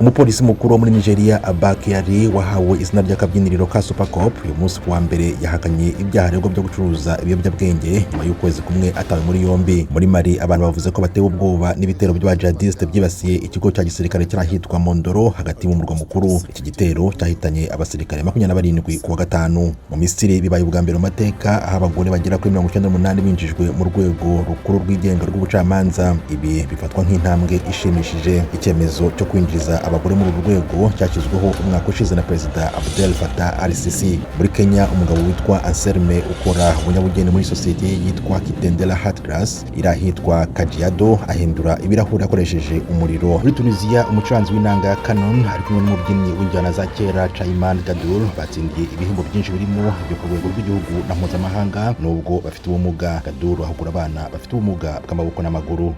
Umupolisi mukuru wo muri Nigeria, Abba Kyari, wahawe izina ry'akabyiniriro ka Supercop, uyu munsi kuwa mbere yahakanye ibyaha aregwa byo gucuruza ibiyobyabwenge nyuma y'ukwezi kumwe atawe muri yombi. Muri Mali, abantu bavuze ko batewe ubwoba n'ibitero by'abajihadiste byibasiye ikigo cya gisirikare cy'ahitwa Mondoro hagati mu murwa mukuru. Iki gitero cyahitanye abasirikare 27 kuwa gatanu. Mu Misiri, bibaye ubwa mbere mu mateka aho abagore bagera kuri 98 binjijwe mu rwego rukuru rwigenga rw'ubucamanza. Ibi bifatwa nk'intambwe ishimishije. Icyemezo cyo kwinjiza abagore muri uru rwego cyashyizweho umwaka ushize na Perezida Abdel Fattah al-Sisi. Muri Kenya, umugabo witwa Anselme ukora ubunyabugeni muri sosiyete ye yitwa Kitendela Hat Glass iri ahitwa Kajiado ahindura ibirahuri akoresheje umuriro. Muri Tunisia, umucuranzi w'inanga ya Canon ari kumwe n'umubyinnyi w'injyana za kera Chaiman Gadour batsindiye ibihembo byinshi birimo ibyo ku rwego rw'igihugu na mpuzamahanga nubwo bafite ubumuga. Gadour ahugura abana bafite ubumuga bw'amaboko n'amaguru.